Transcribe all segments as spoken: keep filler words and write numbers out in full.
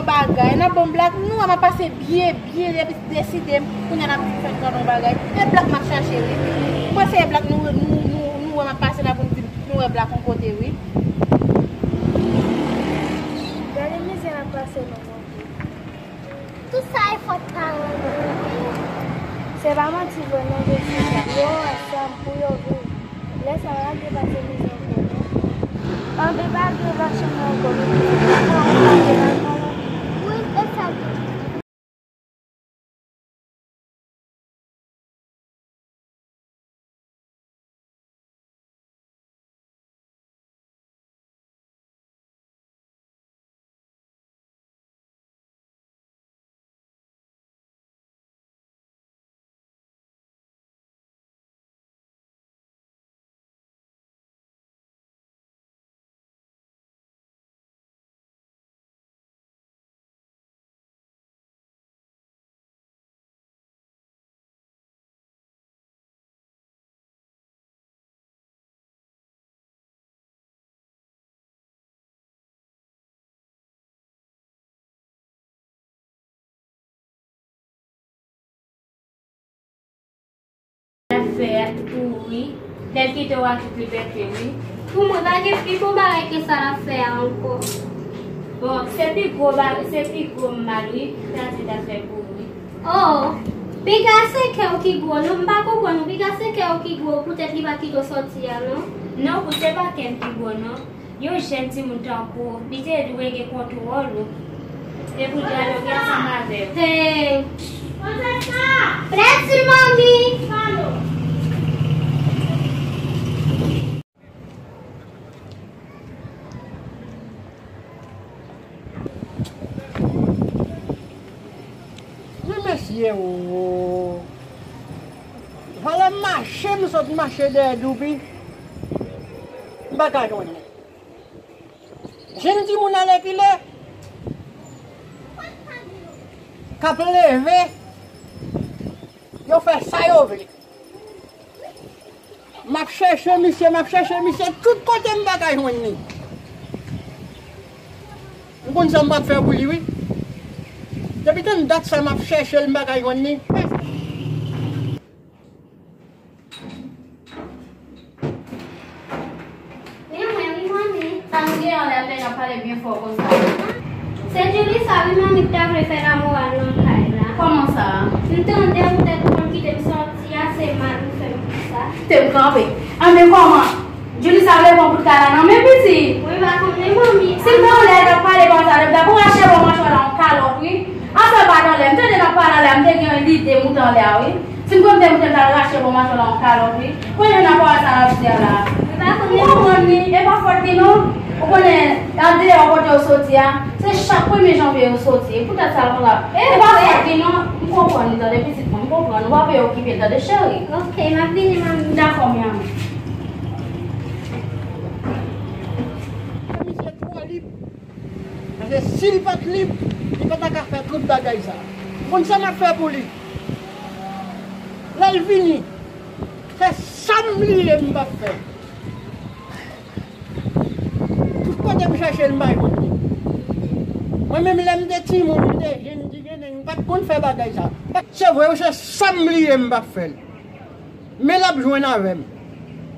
Bagay, n ap ban m blak, nou wè m ap pase byen, byen, depi deside m, kounye a n ap di m fè n gade yon bagay. E blak m ap chache, wi. Mwen se e blak nou, nou, nou, nou wè m ap pase la pou n di m, nou wè blak yon kote, wi. Gade mizè n ap pase, non, Bondye. Tout sa e fòt paran nou. Se pa manti vre non, Jessica. Yo wè sa m pou yo vre. Lè sa yo pa dwe pase mizè ankò non. Anben pa dwe pase mizè ankò non. Pran yon pake nan men w. Wi, e sa. L ap fè a tou wi. Lè l kite w a tout libète wi. Pou mwen, pa gen pi bon bagay ke sa l ap fè a ankò. Bon, se pi gwo ba-, se pi gwo mal wi, Tati ta fè pou ou wi. Oh, piga se kè w ki gwo, non, m pa konprann ou. Piga se kè w ki gwo, poutèt li pa kite w sòti a, non? Non, pou se pa kè m ki gwo, non. Yon jèn timoun tankou w, li te dwe gen kontwòl ou. E pou dyaloge ansanm avè w. Hey! Prèdi manmi! Men mesye o. Valè mache m sot mache dèyè Doupi. M pa ka jwenn li. Jèn timoun alèkile k ap leve, yo fè sa yo vle. M ap chèche misye, m ap chèche misye tout kote, m pa ka jwenn li. M konn sa m p ap fè pou li wi. Depi tann dat sa m ap chèche l, m pa ka jwenn li. Men mwen wi manmi. Sa nou gen anlè atè n ap pale byen fò konsa? Se Julissa wi manmi ki ta vle fè lamoral nan kay la. Kòman sa? M tande poutèt ou konn kite m sòti a, se mal ou fè m pou sa. Kite m kanpe. Anben kòman? Julissa vle pran bout kay la nan men pitit? Mwen pa konnen manmi. Si m te anlè l t ap pale konsa, l t ap rache bò machwè la yon kalòt wi. Afè pa t anlè, m tande n ap pale anlè a, m te gen yon lide moute anlè a wi. Si m konn te moute, m t al rache bò machwè la yon kalòt wi. Kounye a nan pawòl sa l ap di a la. Mwen pa konnen. Ou konprann li, e pa fòt li non. Ou konnen, andeyò kote yo soti a, se chak premye janvye yo soti. E poutèt sa l konn ap. E pa fòt li non. M konprann li tande pitit mwen, m konprann. Ou pa vle okipe l tande cheri. Ok, m ap vini manmi. Dakò, mi amor. Misye twò lib. Paske si l pa t lib, li pa ta ka fè tout bagay sa. Konn sa m ap fè pou li. Lè l vini, se sa m bliye m p ap fè. Tout kote m chèche l, m pa jwenn li. Mwen menm lè m te timoun, m te jèn ti grenn, m pa t konn fè bagay sa. Se vre wi, se sa m bliye m p ap fè l. Men l ap jwenn avè m.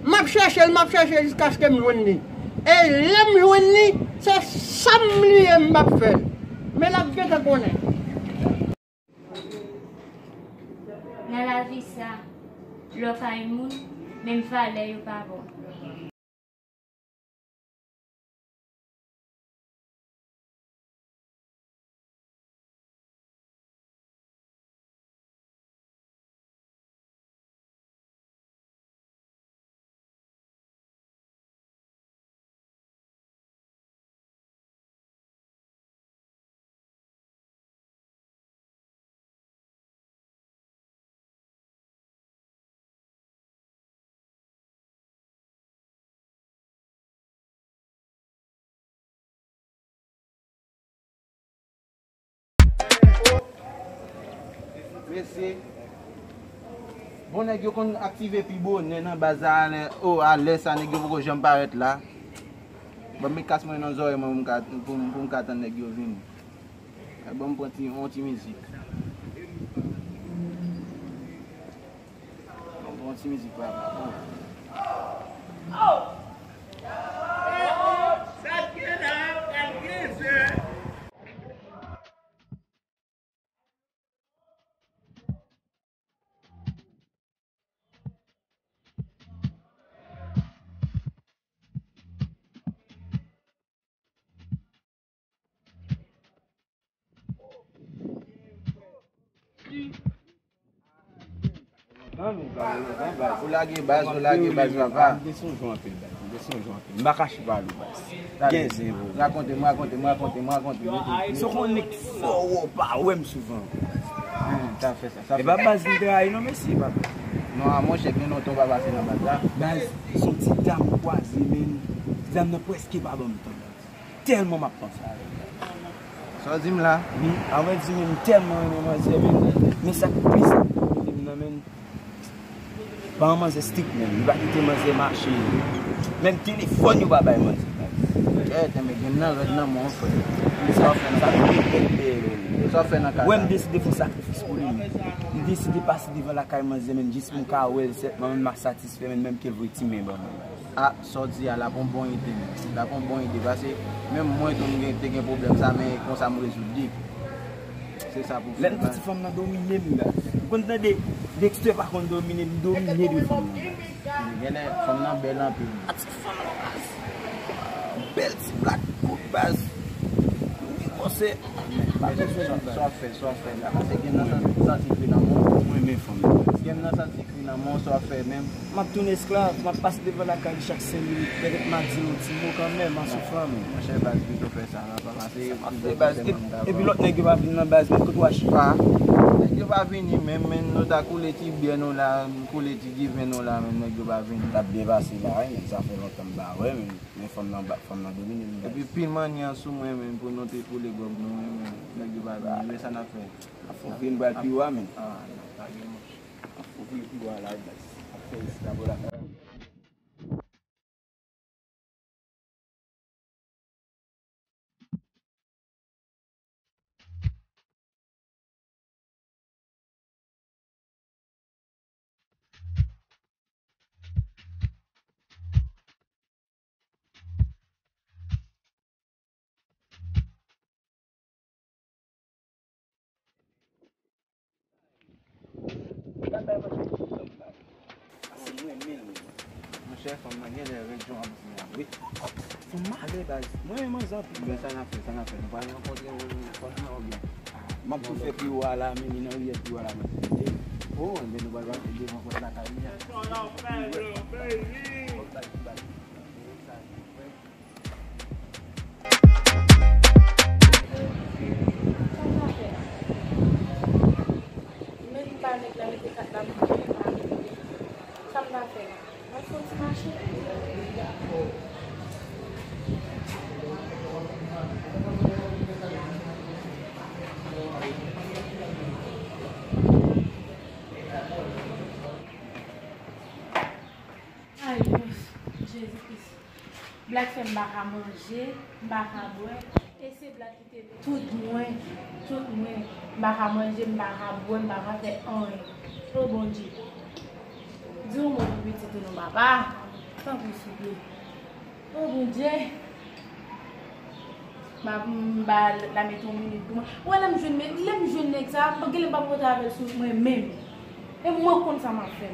M ap chèche l, m ap chèche jiskaske m jwenn li. E lè m jwenn li, se sa m bliye m p ap fè l. Men l ap gentan konnen. Nan lavi sa, lè w pa yon moun, menm valè yo pa ba w. Mesye, bon, nèg yo konn aktive pi bonè nan baz la, o, a lè sa, nèg yo poko janm parèt la. Ban m met kas mwen nan zòrèy mwen pou m ka, pou m, pou m ka tann nèg yo vini. Ban m pran ti, yon ti mizik. Ban m pran yon ti mizik, papa. Ou lage baz, ou lage baz, papa. M te sonje w anpil, baz. M te sonje w anpil. M pa kache pale w, baz. Gen zen, bro. Rakonte m, rakonte m, rakonte m, rakonte m. Se yon nèg fò, w pa wè m souvan. Hmm, sa fè sa, sa fè sa. E pa baz m trayi non, mesye, papa. Non, a monchè, gen lontan w pa pase nan baz la. Baz, se yon ti dam m kwaze, men ti dam nan prèske pa ban m tan. Tèlman m ap panse avè l. Sa w di m la? Wi, anvan di men m tèlman renmen manzè, men, men sa k pi sa k pi pete m nan, men, pa yon manzè strik, men li pa kite manzè mache. Menm telefòn yo pa bay manzè. Kèt, men gen m nan rèd nan men w, frè. Sa w fè nan kay? Sa w fè nan kay? Wè, m deside fè sakrifis pou li, men. M deside pase devan lakay manzè, men, jis pou m ka wè l sèlman, men m ap satisfè, men, menm ke l voye ti men ban mwen. A, sa w di a, l ap yon bon ide, men. L ap yon bon ide, paske menm mwen tou, m gen, te gen pwoblèm sa, men konsa m rezoud li. Se sa pou fè. Lè m di ti fanm nan domine m, baz. Ou konn tande, Dexter pa konn domine m, domine de fanm nan, baz. Genlè fanm nan bèl anpil. A, ti fanm nan, baz. Bèl ti black kout, baz. Li kòse. Sa w fè, sa w fè la. Paske gen nan santi, santi gri nan men w. Mwen renmen fanm nan, baz. Gen nan santi gri nan men w, sa w fè menm. M ap tounen esklav, m ap pase devan lakay li chak senk minit. Pètèt m a di l yon ti mo kanmenm, an soufran, men. Monchè, baz, pito fè sa, la, pa pase. Sa m ap fè, baz. Epi lòt nèg yo pa vin nan baz, men kote w a chita? Nèg yo pa vini, men, men nou ta koule ti byè nou la, koule ti diven nou la, men nèg yo pa vini. T ap byen pase la, wi, men sa fè lontan m pa wè, men, men fanm nan ba, fanm nan domine m, baz. Epi pil mannyè sou mwen, men, pou nou te koule gwòg nou, men, men nèg yo pa vini, men sa n ap fè? Ap fè yon vin bal pi wo a, men. A, non, pa gen manch. Ap fè yon vin pi wo a la, baz. Ap fè esklav la. Gad bay manzè ti fanm nan. Monchè, fanm nan genlè rèd jan w ap di a, wi. Fanm male, baz. Mwen renmen manzè anpil. Men sa n ap fè, sa n ap fè. Nou pral rankontre yon fanm nan oubyen? M ap tou fè pi wo a la, men li nan riyèl pi wo a la, manzè. O, enben nou pral pase devan pòt lakay li a. Sa m ta fè la? Menm pa nèg la mete kat la, m pa mete. Sa m ta fè la? Mwen fè yon ti mache. Ay, Jezi Kris. Black fè m pa ka manje, m pa ka bwè. E se Black ki te tout mwen, tout mwen. M pa ka manje, m pa ka bwè, m pa ka fè anyen. O Bondye. Di yon mo pou pitit ou non, papa. Tanpri, souple. O Bondye. M a, m ba la met yon minit pou mwen. Ou wè lè m jwenn, lè m jwenn nèg sa, genlè m p ap rantre avè l sou mwen menm. E mwen konn sa m ap fè.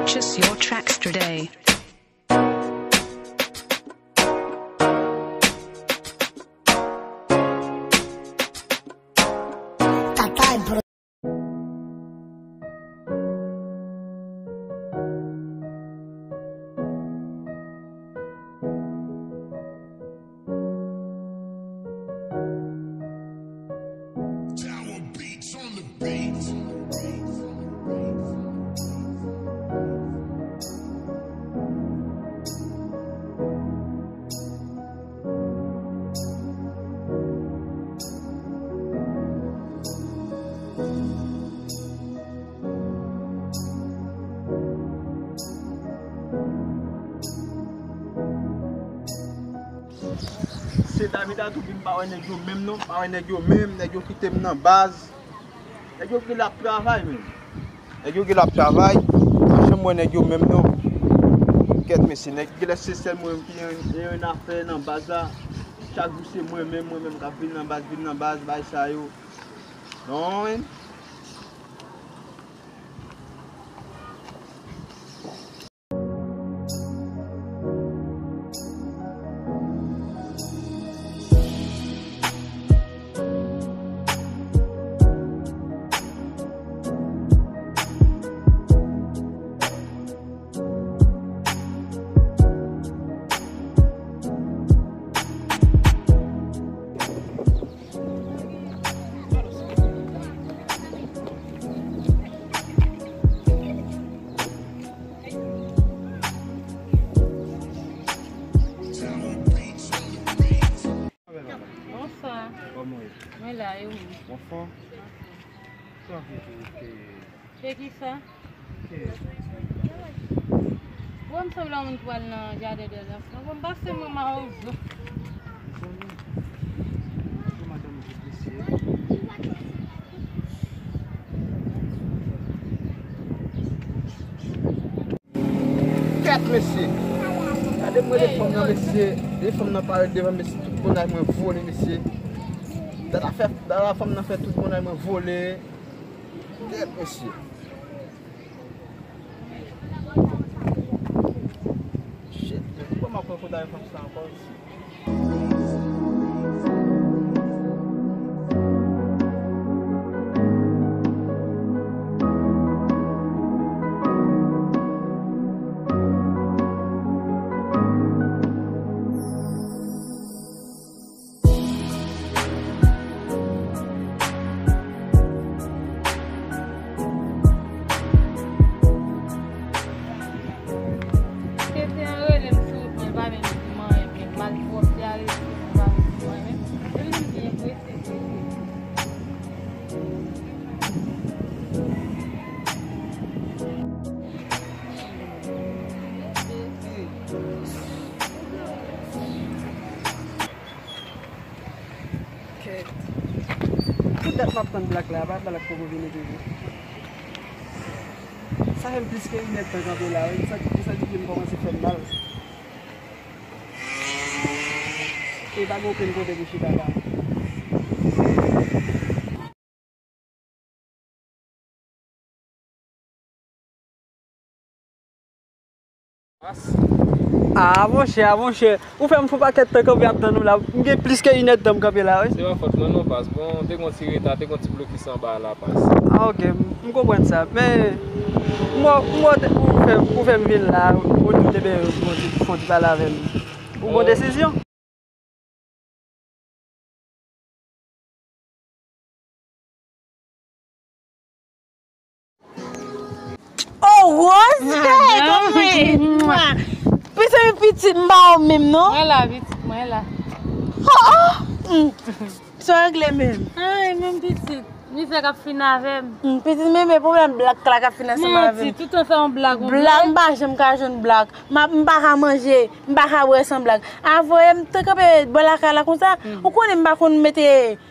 Purchase your tracks today. Sa tou, m pa wè nèg yo menm non, m pa wè nèg yo menm, nèg yo kite m nan baz. Nèg yo genlè ap travay menm. Nèg yo genlè ap travay, m pa janm wè nèg yo menm non. Kèt mesye, nèg genlè se sèl mwen menm ki gen, gen afè nan baz la. Chak jou se mwen menm, mwen menm k ap vin nan baz, vin nan baz, bay sa yo. Non, menm. Bonswa. Kòman w ye? Mwen la, e ou menm? Ou anfòm? Sa w ap fè? Fè kisa? Bon, m sanble yon moun ki pral nan jaden dè zanfan. Bon, m pase mwen mawozo. Kèt mesye. Gade mwen de fanm nan mesye. De fanm nan parèt devan mesye. Tout bonnay mwen vole mesye. Dada fè, dada fanm nan fè tout bonnay mwen vole. Kèt mesye. Shit, men poukò m ap pran foto avèk fanm sa ankò isi? Tete an rele m sou wout mwen, l pa menm di m anyen, men malpwòpte a rele m, l pa menm di m anyen, men li di m byen prese, prese. Kèt. Tout dat m ap tann Black la, pa Black poko vini toujou. Sa fè m plis ke inèdtan kanpe la, wi. M santi, m santi pye m kòmanse fè m mal. E pa gen okenn kote pou chita la. Ah, monchè, ah, monchè. Ou fè m fè pakèt tan kanpe ap tann ou la. M gen plis ke inèdtan m kanpe la, wi. Se pa fòt mwen non, pas. Bon, te gon ti reta, te gon ti blokis anba la, pas. Ah, ok. M, m konprann sa. Men, m wè, m wè ou fè, ou fè m vin la, ou doute, ben, ou fè yon ti pale avè m. Ou pran desizyon? Oh, Rose! Ah, hey, non. Kòman ye? Mwa. Pise m pitit, m pa ou menm, non? Mwen la, pitit, mwen la. Oh, oh! Mm. Sa w regle menm? Ay, menm pitit. Mizè k ap fin avè m. Hmm, pitit, men, men pwoblèm Black la k ap fin ansanm avè m. Manti, tout tan fè yon blag, yon blag. Black, m pa janm ka jwenn Black. M ap, m pa ka manje, m pa ka bwè san Black. Avè m te kanpe bò lakay la konsa, hmm, ou konnen m pa konn mete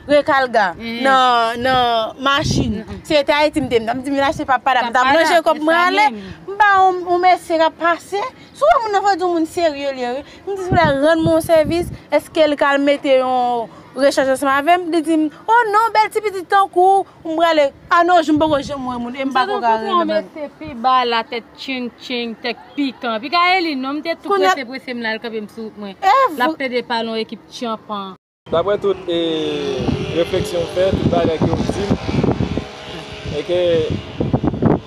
rekalga, hmm, nan, nan machin. Hmm. Si se te Ayiti m te, m t ap di m achte pa padam, m t ap ranje kòb mwen ale. M pa yon, yon mesye k ap pase. Si w wè moun nan fò di yon moun serye li ye, wi. M di, silvouplè, rann mwen yon sèvis. Èske l ka al mete yon rechèch ansanm avè m? Li di m, "Oh non, bèl ti pitit tankou w, m prale." A nos jours, m poko janm wè moun, e m pako ka rele bèl. Mesye pi ba la, tèt tching tching, tèt pikan. Pi ka e li non, m te tou prese prese, m la, l kanpe m sou wout mwen. L ap plede pale yon ekip tchanpan. Daprè tout, e, refleksyon m fè, tout bagay ke yo di m, e ke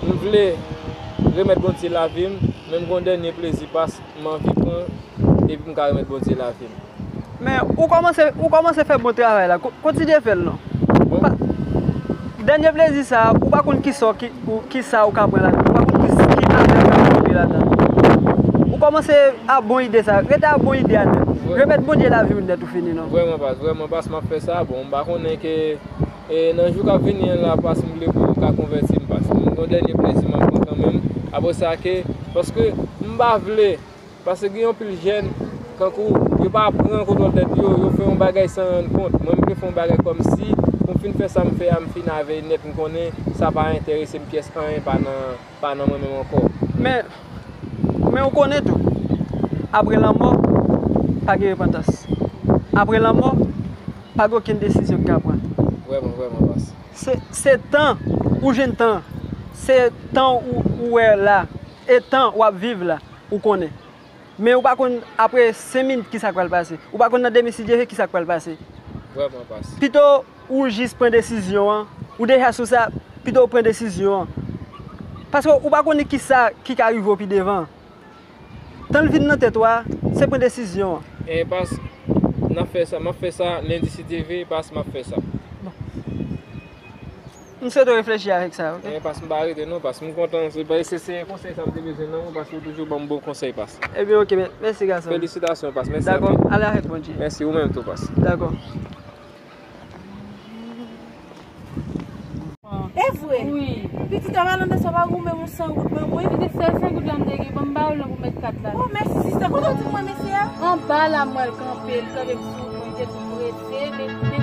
m vle remèt Bondye lavi m, men m gon dènye plezi pas m anvi pran, epi m ka remèt Bondye lavi m. Men, ou kòmanse, ou kòmanse fè bon travay la, ko-, kontinye fè l non. Bon. Pa, dènye plezi sa, ou pa konn kisa w ki, ou, kisa ou ka pran ladan. Ou pa konn ki, ki afè ou ka pran ladan. Ou kòmanse a bon ide sa. Rete a bon ide a nèt. Vre. Remèt Bondye lavi w nèt ou fini non. Vrèman pas, vrèman pas m ap fè sa. Bon, m pa konnen ke, e, nan jou k ap vini an la, pas m vle pou ou ka konvèti m, pas. M gon dènye plezi m ap pran kanmenm. Apre sa ke, paske m pa vle Paske gen yon pil jèn, Kankou yo pa pran kontwòl tèt yo, yo fè yon bagay san rann kont. Mwen, m vle fè yon bagay kòmsi, pou m fin fè sa m fè a, m fin avè nèt, m konnen sa pa enterese m pyès anyen, pa nan, pa nan mwen menm ankò. Men, men ou konnen tou, apre lanmò, pa gen repantans. Apre lanmò, pa gen okenn desizyon ki ka pran. Vrèman, vrèman, pas. Se, se tan, ou jwenn tan. Se tan ou, ou wè la. E tan w ap viv la, ou konnen. Men ou pa konn apre senk minit kisa k pral pase. Ou pa konn nan demen si Dye vle kisa k pral pase. Vrèman, pas. Pito ou jis pran desizyon an. Ou deja sou sa, pito ou pran desizyon an. Paske ou pa konnen kisa ki ka rive w pi devan. Tan l vin nan tèt ou a, se pran desizyon an. E pas, n ap fè sa, m ap fè sa, lendi si Dye vle, pas, m ap fè sa. M swete w reflechi avèk sa, ok? E pas, m pa rete non, pas, m kontan, se, se, se konsèy sa m te bezwen nan ou, paske ou toujou ban m bon konsèy, pas. Ebyen, ok, men, mèsi, gason. Felisitasyon, pas, mèsi anpil. Dakò, ale avèk Bondye. Mèsi, ou menm tou, pas. Dakò. E vre? Wi. Pitit, an alan nan sa pa goumen yon san goud ban mwen? Pitit, sèl san goud la m te gen, ban m ba w lan pou mèt kat la. Oh, mèsi, sista. Kote w di mwen mesye a? Anba la, mwen kanpe, l kanpe m sou pwen, te tou prese, men